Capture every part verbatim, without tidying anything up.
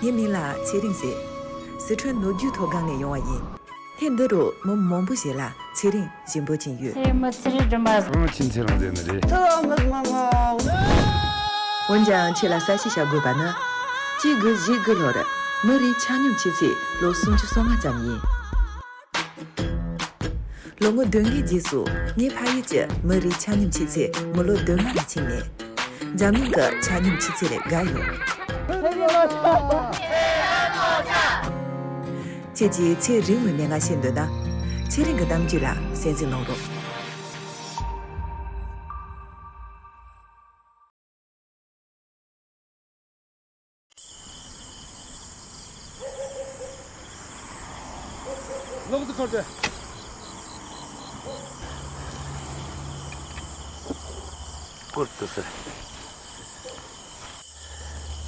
ངའི་མིང་ལ་ཚེ་རིང་ཟེར། སི་ཁྲོན་ནོར་རྒྱུན་མཐོ་སྒང་ནས་ཡོང་བ་ཡིན། ཧེ་འདི་རུ་མི་མང་པོ་ཞིག་ལ་ཚེ་རིང་ཞེས་འབོད་ཀྱིན་ཡོད། ཚེ་མི་ཚེ་རིང་སྒྲིན་པ། ཨང་ཆིན་ཚེ་རིང་ཟེར་ནི་རེད། འོན་ཀྱང་ཁྱེད་ལ་གསལ་བཤད་བྱ་དགོས་པ་ནི། གཅིག་དགུ་བཞི་དགུ་ལོར་མི་རེའི་ཆ་སྙོམས་ཆུ་ཚད་ལོ་སུམ་ཅུ་སོ་ལྔ་ཙམ་ཡིན། ལོ་ངོ་བདུན་ལྔའི་རྗེས་སུ་ངའི་ཕ་ཡུལ་གྱི་མི་རེའི་ཆ་སྙོམས་ཆུ་ཚད་མི་ལོ་བདུན་ལྔ་ལ་ཕྱིན་ནས། འཛམ་གླིང་གི་ཆ་སྙོམས་ཆུ་ཚད་ལས་བརྒལ་ཡོད། ཁྱེད་ཀྱིས་ཚེ་རིང་བའི་མན་ངག་ཤེས་འདོད་ན། ཚེ་རིང་གི་གཏམ་རྒྱུད་ལ་གསན་གཟིགས་གནང་རོགས། ལོག་ཏུ་འཁོར་ཏེ། བཀུར་ཏུ་ཟེར།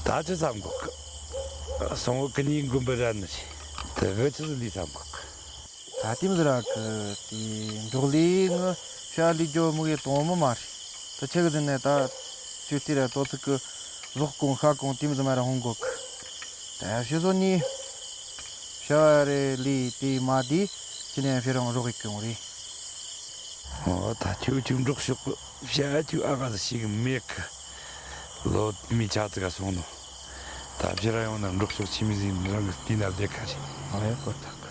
ད་ཅི་བསམ་གོ་གི། སོང་བོ་ཀི་ཉིན་དགོན་པ་ར་ནི་རེད། དེ་གི་ཅི་ཟིག་ལས་བསམ་གོ་གི། ད་ལྟའི་མི་ཟེར་ར་གི་དེ་འབྲོག་ལས་ངི་ཤ་ལི་ཇོ་མི་གི་དོང་མི་མ་རེད། ད་ཆེ་གི་ཟིན་ནས་ད་ཅུ་ཏི་ར་ཏོ་ཚིག་གི་ཟོག་གོང་ཤ་གོང་དེ་མི་ཟིན་མ་ར་ཧོང་གོ་གི། ད་ཤི་སོ་ནི་ཤ་རེ་ལི་དེ་མ་དེ་ཅི་ནས་ཕི་རང་རོག་གི་གྱོང་རེད། ཨོ་ད་ཁྱོད་ཁྱོད་འབྲོག་ཤོག་གི་ཤ་ཁྱོད་ཨ་ག་ཟི་ཤི་གི་མེད་གི། ལོ་དེ་མི་ཆ་ཚིག་ག་སོང་ནོ། ད་ཕྱི་ར་ཡོང་ན་འབྲོག་ཤོག་ཆི་མི་ཟིན་རང་གི་དེ་ན་བསྡད་ཁ་རེད། ཨ་ཡ་གོ་ཐག་གི།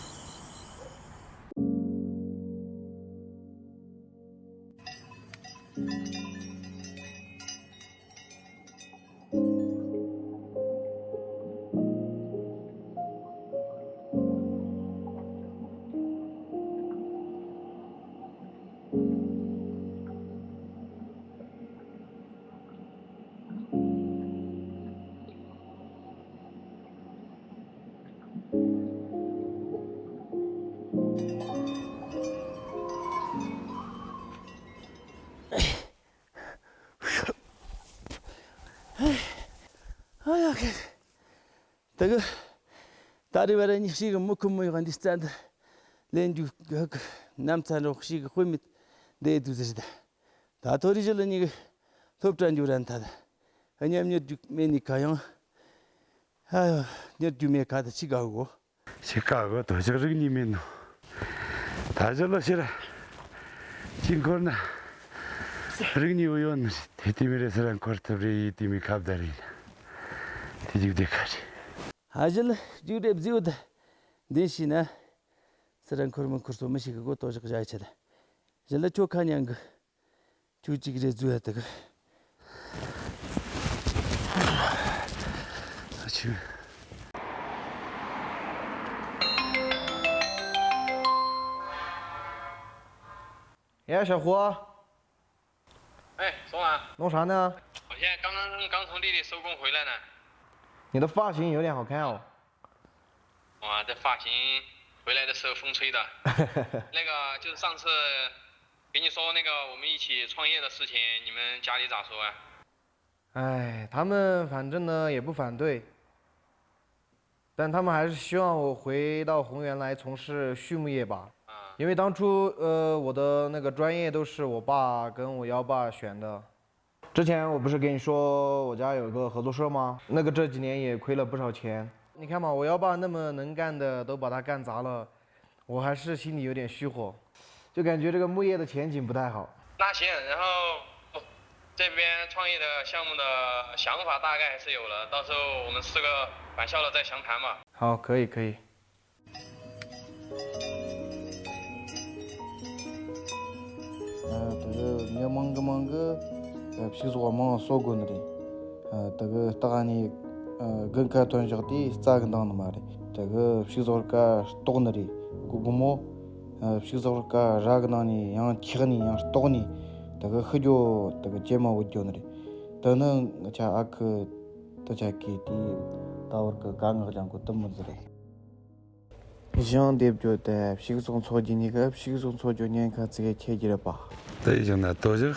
ཨ་ཡ་ཁེ། ད་གི། ད་རེས་བར་ཉི་ཤུ་གི་མུ་ཁུ་མུ་ཡོག་འདི་རྩ་འདི། ལེན་རྒྱུ་གི་ནམ་ཚ་འགྲོ་ཤི་གི་དཔེ་མེད་འདི་དུ་ཟེར་ད། ད་ཐོ་རི་ཞི་ལ་ཉི་གི་སློབ་གྲྭ་འཇུག་རན་ད་ད། ཉམས་མྱོང་རྒྱུག་མེད་ནི་ག་ཡང་། ཨ་ཡོ་ཉེར་རྒྱུ་མེད་ག་ད་ཅི་ག་གོ། ཞིག་ག་གོ་དོ་ཞག་རིག་ནི་མེད་ནོ། ད་ཞི་ལ་ཤི་ར། ཅི་འཁོར་ན། རིག་ནི་འོ་ཡོད་ནི་རེད་དེ་དེ་མི་རེད་ཟེར་ར་འཁོར་ཐབས་རེ་ཡིས་དེ་མི་ཁ་བརྡ་རེད་ན། དེ་རྒྱུག་དེ་ཁ་རེད། ཨ་ཞི་ལ་རྒྱུག་རེ་བཟི་བོ་ད། འདི་ཤི་ན། ཟེར་ར་འཁོར་མི་འཁོར་སོ་མི་ཤི་གི་གོ་དོ་ཞག་བཞག་ཆེ་ད། ཞི་ལ་ཁྱོད་ཁ་ཉང་གི། ཁྱོད་གཅིག་རེ་འཛུལ་ཡ་དག་ཨ་ཆུ། ཡ་ཞའོ་ཧུའ། 哎，松兰，弄啥呢？我现在刚刚刚从丽丽收工回来呢。你的发型有点好看哦。哇，这发型回来的时候风吹的。那个就是上次给你说那个我们一起创业的事情，你们家里咋说啊？哎，他们反正呢也不反对，但他们还是希望我回到宏源来从事畜牧业吧。啊。因为当初，呃，我的那个专业都是我爸跟我幺爸选的。之前我不是跟你说我家有个合作社吗？那个这几年也亏了不少钱。你看嘛，我幺爸那么能干的都把他干砸了，我还是心里有点虚火，就感觉这个牧业的前景不太好。那行，然后这边创业的项目的想法大概还是有了，到时候我们四个返校了再详谈吧。好，可以，可以。 ཨ། དེ་གི་མྱི་མང་གི་མང་གི་ཨ་ཕྱུགས་ཟོག་མང་གསོ་དགོས་ནི་རེད། ཨ། དེ་གི་སྟག་ནི་ཨ་དགུན་ཁ་ཐོན་བཞག་དེ་རྩྭ་གི་འདང་ནི་མ་རེད། དེ་གི་ཕྱུགས་ཟོག་ཀ་ལྟོགས་ནི་རེད། དགོ་དགོ་མོ་ཨ་ཕྱུགས་ཟོག་ཀ་ར་གི་ནང་ནས་ཡང་འཁྱག་ནི་ཡང་ལྟོགས་ནི། དེ་གི་ཤི་རྒྱུ་དེ་གི་ཇེ་མང་བུད་རྒྱུ་ནི་རེད། དེ་ནི་ང་ཆ་ཨ་ཁུ་དེ་ཆ་གི་དེ་ད་བར་གི་དཀའ་ངལ་སྦྱང་དགོས་དེ་མོ་ཟིག་རེད། གཞུང་འདེབས་རྒྱུ་དེ་ཕྱུགས་ཟོག་འཚོ་རྒྱུ་གཉིས་ཀ་ཕྱུགས་ཟོག་འཚོ་རྒྱུ་ཉེན་ཁ་ཙི་གེ་ཆེ་རྒྱུ་རེད་པ། དེ་བཞག་ན་དོ་བཞག་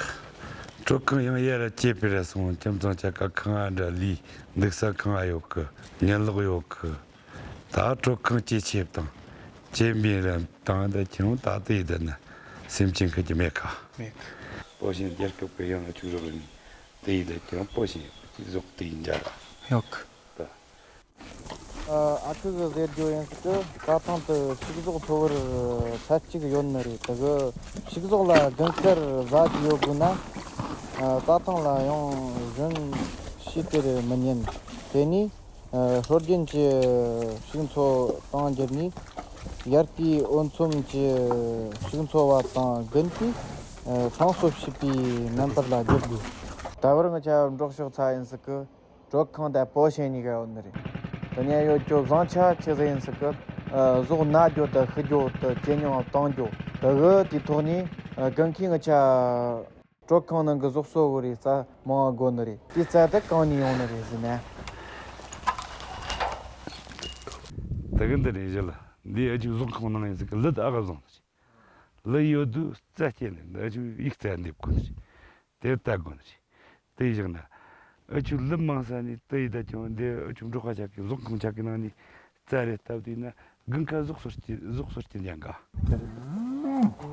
དྲོད་ཁང་ཡང་ཡར་ར་སྐྱེས་པའི་ར་སོང་། ཁྱིམ་ཚང་ཆ་ག་ཁང་ང་འདྲ་ལུས་འདུག་ས་ཁང་ང་ཡོད་གི། ཉལ་ལོག་ཡོད་གི། ད་དྲོད་ཁང་སྐྱེ་ཆེབ་དང་སྐྱེ་འབིན་ར་དང་ད་ཁྱེད་རང་ད་དེ་ཡི་ད་ན་སེམས་ཅན་ཁ་གྱི་མེད་ཁ། མེད་གི། པོ་ཞིང་རྒྱལ་ཁབ་ཀྱི་ཡང་ཆུ་རོགས་རིང་དེ་ཡི་ད་ཁྱེད་རང་པོ་ཞིང་ཡོད་གི། ཟོག་དེ་ཡི་འཇའ་ར་ཡོད་གི། ད། ཨ་ཁུ་གི་ཟེར་རྒྱུ་ཡིན་ཟིག་གི། རྩྭ་ཐང་དུ་ཕྱུགས་ཟོག་འཚོ་བར་ཚད་གཅིག་ཡོད་ནི་རེད། དེ་གི་ཕྱུགས་ཟོག་ལ་དགུན་ཁར་བཟའ་རྒྱུ་ཡོད་དགོས་ན། ཨ་རྩྭ་ཐང་ལ་ཡང་གཞན་ཞིག་སྟེར་མི་ཉན། དེ་ནས་ཨ་སྲོལ་རྒྱུན་གྱི་ཕྱུགས་འཚོ་སྟངས་བརྒྱུད་ནས། ཡར་གྱི་འོས་འཚམ་གྱི་ཕྱུགས་འཚོ་བ་དང་དགུན་གྱི་ཨ་ཚང་གསོ་བྱེད་པའི་རྣམ་པར་ལ་བསྒྱུར་དགོས། ད་བར་ང་ཆ་འབྲོག་ཕྱོགས་ཚ་ཡིན་ཟིག་གི། དྲོད་ཁང་དང་པོ་ཤེ་གཉིས་ཀ་ཡོད་ནི་རེད། དེ་ནས་ཡོད་རྒྱུ་བཟང་ཆ་ཆི་ཟིག་ཡིན་ཟིག་གི། ཨ་ཟོག་ན་རྒྱུ་དང་ཤི་རྒྱུ་དང་ཇེ་ཉུང་བཏང་རྒྱུ། དེ་གི་དེའི་ཐོག་ནས་ཨ་དགུན་ཁའི་ང་ཆ་དྲོད་ཁང་ནང་གི་ཟོག་གསོ་གི་རེད། རྩྭ་མང་བ་དགོས་ནི་རེད། དེའི་རྩྭ་དེ་གང་ནས་ཡོང་ནི་རེད་ཟེར་ན། དེ་གི་འདི་རེད་བཞི་ལ། འདི་ཨ་ཅིག་ཟོག་ཁང་ནང་ཡིན་ཟིག་གི། ལི་དེ་ཨ་ག་བཟང་ནི་རེད། ལི་ཡོད་དུས་རྩྭ་སྐྱེ་ནི་འདི་ཨ་ཅིག་ཡིག་རྩྭ་འདེབས་དགོས་ནི་རེད། དེ་ལྟ་དགོས་ནི་རེད། དེ་བཞག་ན། ཨ་ཆུ་ལི་མང་ས་ནས་དེ་ཡི་ད་ཀྱང་འདི་ཨ་ཆུ་འབྲོག་ཁ་ཆག་གི་ཟོག་ཁང་ཆག་གི་ནང་ནས་རྩྭ་རེ་བཏབ་དུས་ན་དགུན་ཁ་ཟོག་གསོ་སྐྱེ་ཟོག་གསོ་སྐྱེ་འཇང་ག།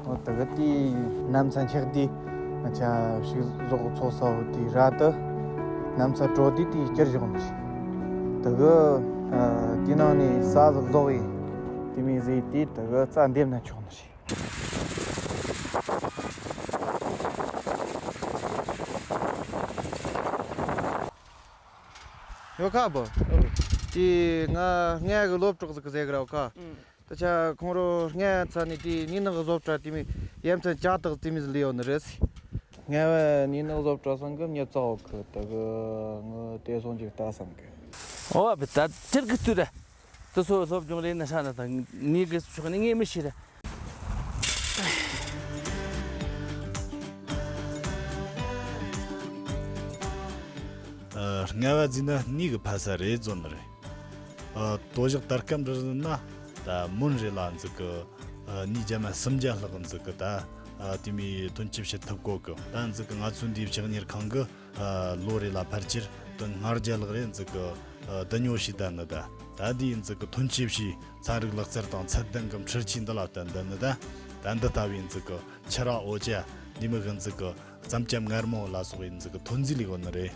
འོ་ད་གི་དེ་གནམ་ས་འཁྱག་དུས་ང་ཆ་ཕྱུགས་ཟོག་འཚོ་ས་འོ་དེ་ར་དུ། གནམ་ས་དྲོ་དུས་དེ་སྐྱུར་བཞག་ནི་ཞིག། ད་གི་ཨ་དེ་ནང་ནས་ས་ཟིག་ལོག་ཡི་དེ་མི་ཟེ་དེ་ད་གི་རྩྭ་འདེབས་ན་ཆོག་ནི་ཞིག། ཡོད་ཁ་བོ། དེ་ང་ངའི་གི་སློབ་གྲོགས་ཟིག་གི་ཟེ་གི་ར་བ་ཁ། ད་ཆ་ཁོང་རོ་ངའི་ཚ་ནི་དེ་ནི་ནག་བཟོ་གྲྭ་དེ་མི་ཡ་མཚན་ཅག་དག་དེ་མི་ཟིག་ལི་ཡོད་ནི་རེད། ངའི་ནི་ནག་བཟོ་གྲྭ་སང་གི་མྱི་ཙག་འོག་གི་ད་གི་ངི་དེ་སོང་ཅིག་ལྟ་བསམ་གི། ཨོ་བ་བི་ད་ཅིར་གི་ཏུ་ར། དུ་སོ་སློབ་སྦྱོང་རེ་ན་ཧྲ་ན་དང་ནི་གི་ཕྱོགས་ནི་ངེས་མི་ཤེས་ར། ཨ་རྔ་བ་འཛིན་ན་ནི་གི་ཕ་ས་རེད་བཟོ་ནི་རེད། ཨ་དོ་བཞག་དར་སྐམ་རི་ཟིན་ན་ད་མུན་རེ་ལ་འཛུག་གི། ཨ་ནི་རྒྱ་མ་སུམ་བརྒྱ་ལྷག་འཛུག་གི། ད་ཨ་དེ་མི་ཐོན་སྐྱེད་བྱེད་ཐུབ་གོ་གི། ད་འཛུག་གི་ང་ཚོ་འདིའི་ཕྱག་གཉེར་ཁང་གི། ཨ་ལོ་རེ་ལ་ཕལ་ཆེར་དོན་ལྔ་བརྒྱ་ལྷག་རེ་འཛུག་གི། ཨ་བསྡུ་ཉོ་བྱས་བསྡད་ནི། ད་ད་དེའི་འཛུག་གི་ཐོན་སྐྱེད་བྱས་ཚན་རིག་ལག་རྩལ་དང་ཚད་ལྡན་གྱི་འཕྲུལ་ཆས་འདི་ལ་བརྟེན་བསྡད་ནི། ད་ད་འདི་ལྟ་བུའི་འཛུག་གི་ཕྱུར་ར་འོ་ཅ་འདི་མི་གི་འཛུག་གི་རྩམ་སྐྱམ་མངར་མོ་ལ་སོགས་པའི་འཛུག་གི་ཐོན་རྫས་ལས་གོ་ནི་རེད།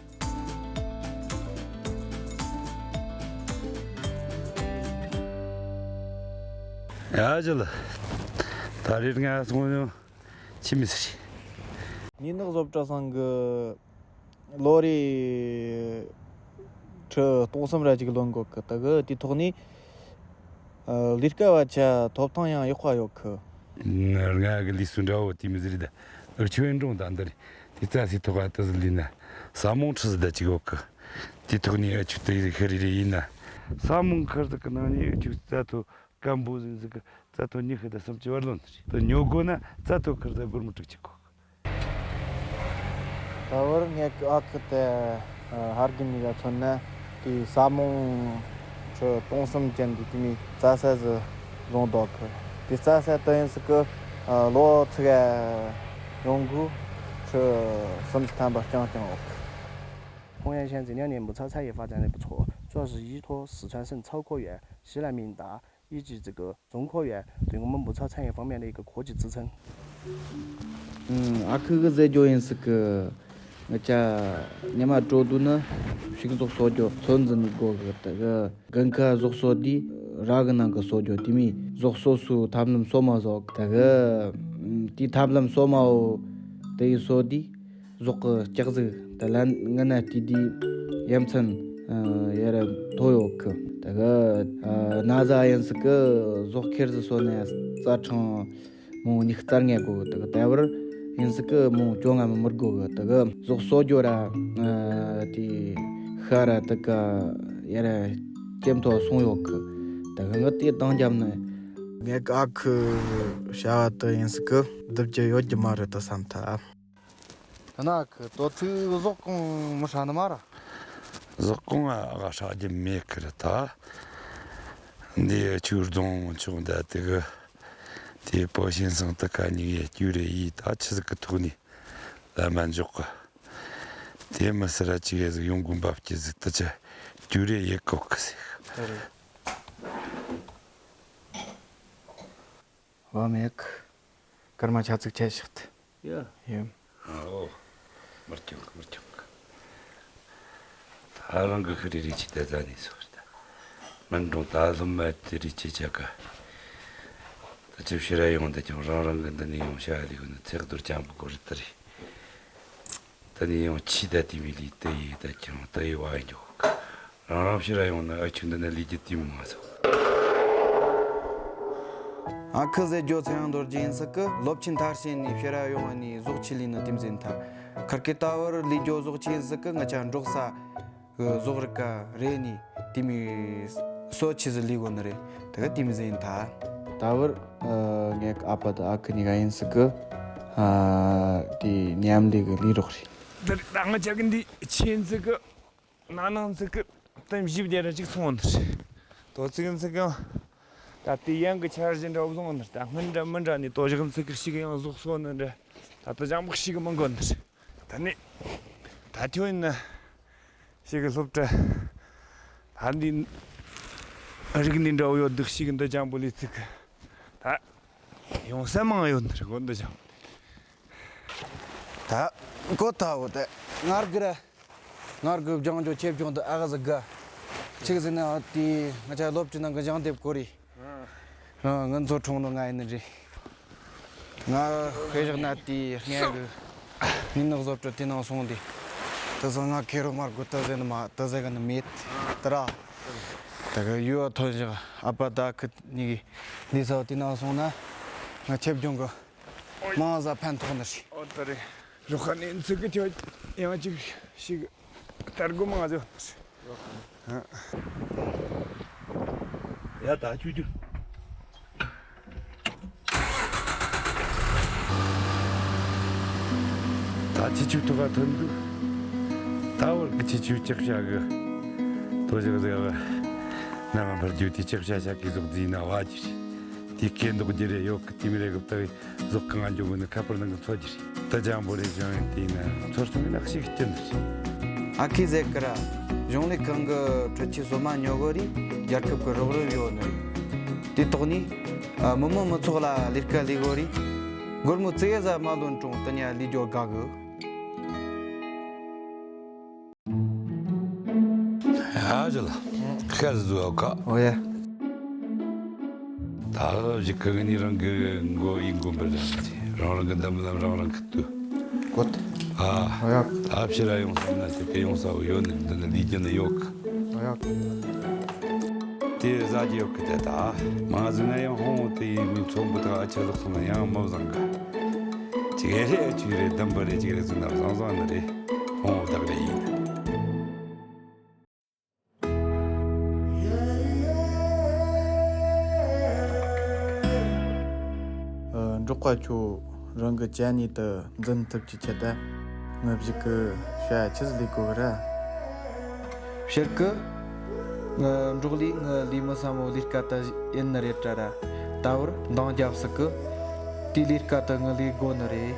ཡ་ཇི་ལ། ད་རེས་ང་སོང་ཡང་ཆི་མི་ཟེར། ནི་ནག་བཟོ་གྲྭ་སང་གི་ལོ་རེ་ཁྲི་སྟོང་གསུམ་ར་ཅིག་ལོན་གོ་གི། ད་གི་དེ་ཐོག་ནས་ཨ་ལས་ཀ་བ་ཆ་ཐོབ་ཐང་ཡང་ཡག་པ་ཡོད་གི། ང་གི་ལུས་སུ་འདྲ་བོ་དེ་མི་ཟེར་ད། ཨུ་ཆུ་ཨེ་འགྲོང་ད་འདིར་དེ་རྩྭ་སའི་ཐོག་ཨ་ཏི་ཟི་ལི་ན་ས་མོང་ཁྲི་ཟི་ད་ཅིག་ཡོད་གི། དེ་ཐོག་ནས་ཨ་ཆུ་དེ་ཤི་རི་རི་ཡིན་ན། ས་མོང་ཁར་ཟི་གི་ནང་ནས་ཨུ་ཆུ་རྩྭ་ཐོ་སྐམ་པོ་ཟིན་ཟི་གི་རྩྭ་ཐོ་ཉི་ཤུ་ད་སུམ་ཅུ་བར་ལོན་ཟི། དེ་ཉོ་དགོས་ན་རྩྭ་ཐོ་ཁར་ཟི་སྒོར་མོ་དྲུག་ཅུ་གོ། ད་བར་ངེད་ཀྱི་ཨ་ཁུ་དེ་ཧར་གི་ནི་ག་མཚོན་ན་དེ་ས་མོང་ཁྲི་སྟོང་གསུམ་ཅན་གྱི་དེ་མི་རྩྭ་ས་ཟི་བཟུང་འདུག་གི། དེ་རྩྭ་ས་དེ་ཡིན་ཟི་གི་ལོ་ཚིག་ཡོང་གི་ཁྲི་སུམ་ཅུ་ཐམ་པ་རྐྱང་རྐྱང་འོག་གི། 公元县这两年牧草产业发展得不错，主要是依托四川省草科院、西南民大以及这个中科院对我们牧草产业方面的一个科技支撑。 ཨ་ཁུ་གི་ཟེར་རྒྱུ་ཡིན་ཟིག་གི། ང་ཅག་ཉི་མ་དྲོ་དུས་ན་ཕྱུགས་ཟོག་གསོ་རྒྱུ་ཚོད་འཛིན་དགོས་གི། ད་གི་དགུན་ཁ་ཟོག་གསོ་དུས་ར་གི་ནང་གི་གསོ་རྒྱུ་དེ་མི་ཟོག་གསོ་སུ་ཐབས་ལམ་སོ་མ་ཟོག། ད་གི་དེའི་ཐབས་ལམ་སོ་མའོ་དེ་ཡི་གསོ་དུས། ཟོག་གི་ལྕགས་ཟིག་ད་ལན་ང་ན་ཏི་དི་ཡ་མཚན་ཡ་ར་མཐོ་ཡོད་གི། ད་གི་ན་ཟ་ཡིན་ཟིག་གི་ཟོག་ཁེར་ཟི་སོ་ནས་རྩ་ཁྲང་མོ་ཉིག་རྩར་ངེ་གོ་གི། ད་གི་ད་བར་ཡིན་ཟིག་གི་མོ་ཅོ་ང་མི་མུར་གོ་གི། ད་གི་ཟོག་གསོ་རྒྱུ་ར་དེ་ཤ་ར་ད་ག་ཡ་ར་ཅེམ་ཐོ་སོང་ཡོད་གི། ད་གི་ང་དེ་དང་རྒྱབ་ནས་ངས་ཨ་ཁུ་བྱ་བ་དེ་ཡིན་ཟིག་གི་སྡུབ་རྒྱུ་ཡོད་རྒྱུ་མ་རེད་ད་བསམ་ཐལ། ད་ན་ཁི་དོ་ཚིག་ཟོག་གོང་མི་ཧྲ་ནི་མ་ར། ཟོག་གོང་ཨ་ཧྲ་རྒྱུ་མེད་ཁི་རེད་ད། འདི་ཆུ་རྫོང་ཆུང་ད་དེ་གི་དེ་པོ་ཤིན་སང་ད་ཀ་ཉིག་ཡེ་རྒྱུ་རེ་ཡིས་ད་ཆི་ཟིག་གི་ཐོག་ནས་ལ་མ་འཇོག་གི། དེ་མི་སི་ར་ཅི་གེ་ཟིག་ཡོང་གོ་འབབ་ཀྱི་ཟིག་ད་ཆ་རྒྱུ་རེ་ཡེ་གོ་གི་ཟིག། ཨ་མེག་སྐར་མ་ཆ་ཚིག་ཆད་བཞག་སྟེ། ཡ། ཡ། ཨོ། མར་ཀྱང་མར་ཀྱང་། ད་རང་གི་ཤི་རི་རི་ཅི་ད་ད་ནི་སོ་རི་ད། སྨན་གྲོང་ད་སློབ་མ་དེ་རིགས་ཆེ་ཆ་ག་ད་ཅི་ཕྱིར་ར་ཡོང་ད་ཀྱང་རང་རང་གི་འདི་ནས་ཡོང་བྱ་ལས་གོ་ནི་ཚེག་རྡོར་ཅང་པོ་གོ་རི་ད་རེད། ད་ནས་ཡང་ཆི་ད་དེ་མི་ལི་ད་ཡི་ད་ཀྱང་ད་ཡི་བ་ཡི་འཇོག་རང་རང་ཕྱིར་ར་ཡོང་ན་ཨ་ཆུ་འདི་ན་ལི་ཀྱི་དེ་མོ་མ་སོ། ཨ་ཁུ་ཟེར་རྒྱོ་ཚེ་རིང་རྡོ་རྗེ་ཡིན་ཟིག་གི་སློབ་ཆེན་མཐར་ཕྱིན་ནས་ཕྱིར་ར་ཡོང་བ་ནས་ཟོག་ཆི་ལི་ནི་དེ་མི་ཟིན་ཐ་ཁར་ཀི་ད་བར་ལི་རྒྱོ་ཟོག་ཆི་ཡིན་ཟིག་གི་ང་ཅག་འབྲོག་ས། གི་ཟོག་རིགས་ཀ་རེ་ནི་དེ་མི་སོ་ཆི་ཟི་ལི་གོ་ནི་རེད། དེ་ག་དེ་མི་ཟེ་ཡིན་ཐ། ད་བར་ངས་ཨ་ཕ་དང་ཨ་ཁུ་གཉིས་ཀ་ཡིན་ཟིག་གི་དེ་མཉམ་ལས་གི་ལས་རོགས་རེད། འདིར་ད་ང་ཅག་གི་འདི་ཆེན་ཟིག་གི་ན་ནང་ཟིག་གི་དེ་བཞི་བརྒྱ་ར་ཅིག་སོང་ནི་རེད། དོ་ཚིག་ཟིག་གི་ད་དེ་ཡང་གི་འཆར་གཞི་འདྲ་བོ་བཟུང་ནི་རེད། ད་སྔོན་འདྲ་མི་འདྲ་ནི་དོ་བཞག་ཟིག་གི་ཞིག་ཡང་ཟོག་སོ་ནི་རེད། ད་དོ་ལྗང་བུ་ཞིག་གི་མི་འགོ་ནི་རེད། ད་ནི་ད་ཁྱོད་ཡིན་ན། ཞིག་གི་སློབ་གྲྭ། ད་འདི་རིག་གནས་འདྲ་བོ་ཡོད་འདུག་ཞིག་འདི་ལྗང་པོ་ལས་ཚིག་གི་ད་ཡོང་ས་མང་ཡོད་འདི་རེད་གོ་འདི་ལྗང་པོ། ད་གོ་ཐ་བོ་ད་ངར་གི་ར་ངར་གི་ལྗང་ཇོ་ཆེ་ལྗང་འདི་ཨ་ག་ཟི་ག་ཅིག་ཟི་ན་དེ་ང་ཆ་སློབ་གྲྭ་ནང་གི་ལྗང་དེབ་གོ་རེད། རང་ང་ཚོ་གྲོང་ནང་ང་ཡིན་ནི་རེད། ང་ཤེས་བཞག་ན་དེའི་སྔས་གི་མི་ནག་བཟོ་སྤྲོ་དེ་ནང་སོང་དེ། དེ་ཚོ་ང་ཁེ་རོ་མར་གོ་དེ་ཟེར་ནི་མ་དེ་ཟེར་གི་ནི་མེད་དེ་ར། དེ་གི་ཡུལ་ཐོན་བཞག་ཨ་ཕ་ད་ཁི་གཉིས་གི་འདི་ཚོ་དེ་ནང་སོང་ན་ང་ཁྱབ་ལྗོངས་གི་མང་ཟ་ཕན་ཐོགས་ནི་རེད། ཨོ་ད་རེད། རོགས་ཁ་ནས་ཚིག་གི་ཁྱོད་ཡང་ཅིག་ཞིག་ལྟར་དགོས་མ་ཟེར། ཡ་ད་ཆུ་ཆུ། ད་ཆུ་ཆུ་ཐོག་ག་ཐོན་འདུག་ད་བར་གི་ཆུ་ཆུ་ལྕགས་བྱ་གི་དོ་ཞག་ཟེར་བ་ན་མ་འཕར་རྒྱུ་དེ་ལྕགས་བྱ་བྱ་གི་ཟོག་རྫི་ན་བ་ཅི་རེད། དེ་སྐད་མདོག་རྒྱུ་རེ་ཡོད་གི་དེ་མི་རེ་གི་ལྟ་བའི་ཟོག་གང་འཇོག་གི་ནི་ཁ་པར་ནང་གི་འཚོ་རྒྱུ་རེད། ད་ལྗང་པོ་རེ་བྱུང་ཡང་དེ་ན་ཚོར་སོང་ནག་ཤིག་སྐྱིད་ནི་རེད། ཨ་ཁི་ཟེར་གི་ར་གཞུང་ལས་ཁང་གི་ཁྲོད་ཀྱི་སོ་མ་ཉོ་གི་རེད། རྒྱལ་ཁབ་ཀྱི་རོགས་རམ་ཡོད་ནི་རེད། དེ་ཐོག་ནས་མི་མང་མི་ཚོགས་ལ་ལས་ཀ་ལས་གི་རེད། སྒོར་མོ་ཙིག་ཟ་མ་ལོན་གྲོང་དུ་ཉ་ལས་རྒྱོ་དགའ་གི། ཨ་ཅེ་ལ། ཤ་ཟ་ཟོ་ཡོད་ཀ་ཨོ་ཡ། ད་ལོ་ཞིག་གི་ནི་རང་གི་མགོ་ཡིན་དགོན་པར་རང་གི་འདམ་ལམ་རང་རང་གི་དུ། གོད། ཨ། ཨོ་ཡ། ད་ཕྱིར་ར་ཡོང་སོང་ན་དེ་ག་ཡོང་ས་བོ་ཡོད་ནི་འདི་ནི་ལས་རྒྱུ་ནི་ཡོད་གི་ཨོ་ཡ། དེ་ཟ་རྒྱུ་ཡོད་གི་དེ་ད། མ་ཟིན་ན་ཡང་ཧོང་དེ་ཡིན་མིན་ཚོང་བུ་དག་ཨ་ཆ་ལོག་སོང་ན་ཡང་མི་བཟང་གི་ཅིག་རེ་ཅིག་རེ་དམ་པ་རེ་ཅིག་རེ་ཟིན་ན་བཟང་བཟང་ནི་རེད། ཧོང་བདག་རེ་ཡིན། འབྲོག་པ་ཁྱོད་རང་གི་ཅ་ནི་དུ་འཛིན་ཐུབ་ཀྱི་ཆེད་དུ་ངུ་བཞི་གི་བྱ་ཆི་ཟིག་ལས་དགོས་གི་ར། ཕྱིར་གི་ངུ་འབྲོག་ལས་ངུ་ལས་མི་ས་མོ་ལས་ཀ་དུ་ཡིན་ནི་རེད་དྲ་ར། ད་བར་འདང་རྒྱབ་སྲིད་གི་དེ་ལས་ཀ་དུ་ངུ་ལས་དགོས་ནི་རེད།